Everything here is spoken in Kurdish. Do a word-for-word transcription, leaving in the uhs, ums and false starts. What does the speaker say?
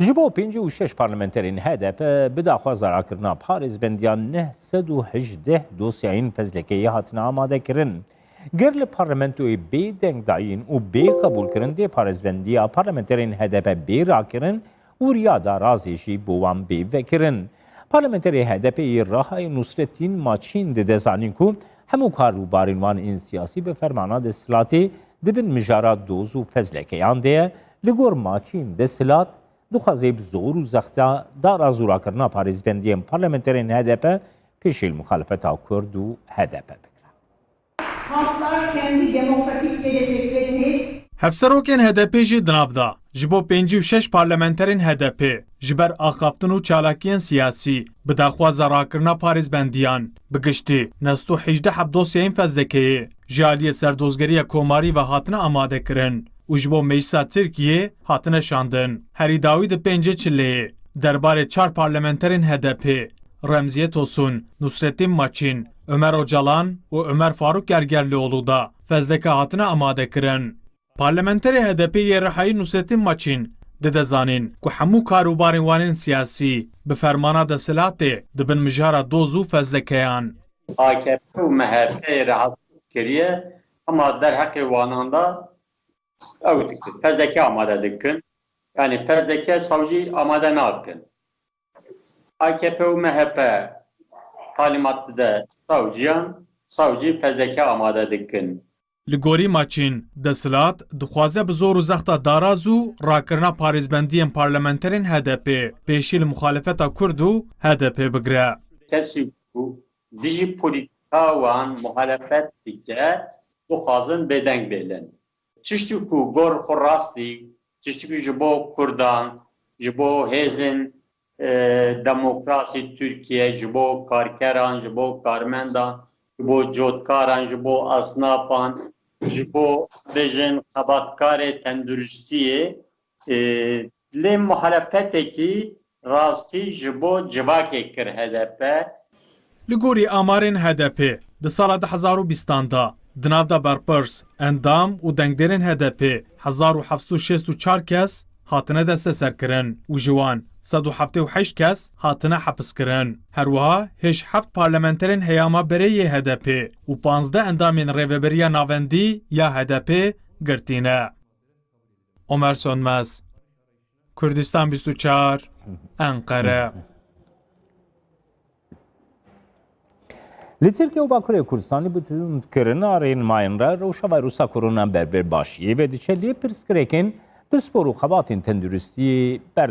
Ji bo pêncî û şeş parlamenterên H D P bi daxwaza rakirina parêzbendiya neh sed û hejdeh dosyayên fezlekeyê hatine amadekirin. Ger li parlamentoyê bê dengdayîn û bê qebûlkirin dê parêzbendiya parlamenterên H D P bê rakirin û riya darazê jî bo wan bê vekirin. Parlamenterê H D P yê Rihayê Nusretîn Maçîn dide zanîn ku hemû kar û barên wan ên siyasî bi fermana desthilatê di bin mijara doz û fezlekeyan de ye. Li gor Maçîn desthilat dixwaze bi zor û zexta daraz û rakirina parêzbendiyên parlamenterên H D P pêşî li muxalefeta Kurd û H D P bigire. Halklar kendi demokratik geleceklerini Hevserokên H D P jî di nav de ji bo pêncî û şeş parlamenterên H D P ji ber axaftin û çalakiyên siyasî bi daxwaza rakirina parêzbendiyan bi giştî neh sed û hejdeh heb dosyayên fezlekeyê ji aliyê serdozgeriya komarî ve hatine amadekirin û ji bo Meclisa Tirkiyê hatine şandin. Herî dawî di pêncê çileyê derbarê çar parlamenterên H D P, Remziye Tosun, Nusretîn Maçîn, Ömer Ocalan û Ömer Faruk Gergerlioğlu de fezleke hatine amadekirin. Parlamenterê H D P yê Rihayî Nusretîn Maçîn dide zanîn ku hemû kar û barên wan ên siyasî bi fermana desthilatê di bin mijara doz û fezlekeyan. A K P û M H P yê rahat kiriye, ama derheqê wanan de ew dikin. Fezleke amade dikin. Yani fezleke savcî amade nakin. A K P û M H P talîmat dide savciyan, savcî fezleke amade dikin. Li gorî Maçîn, desthilat dixwaze bi zor û zexta daraz û rakirina parêzbendiyên parlamenterên H D P pêşî li muxalefeta Kurd û H D P bigire. Kesî ku dijî polîtîka wan muhalefet dike, dixwazin bêdeng bêlin. Tiştî ku gor xwe rastî, tiştî ku ji bo Kurdan, ji bo hêzên, e, demokrasî Tirkiye, ji bo karkeran, ji bo karmendan, ji bo cotkaran, ji bo esnafan, ji bo, bêjin, xebatkarê tenduristiyê, e, lê muhalefetekî rastî ji bo civakê kir H D P. Li gorî amarên H D P, di sala du hezar û bîstan de di nav de berpirs, endam û dengdêrên H D P hezar û heft sed û şêst û çar kes hatine desteserkirin û ji wan sed û heftê û heşt kes hatine hepiskirin. Her wiha hêj heft parlamenterên heyama berê yê H D P û panzdeh endamên Rêveberiya Navendî ya H D P girtî ne. Omer Sönmez, Kurdistan bîst û çar, Enqere. Li Tirkiye û Bakurê Kurdistanê bi tundkirina rênmayên re rewşa vayrusa korona ber bi başiyê ve diçe, lê pirsgirêkên pispor û xebatên tenduristiyê ber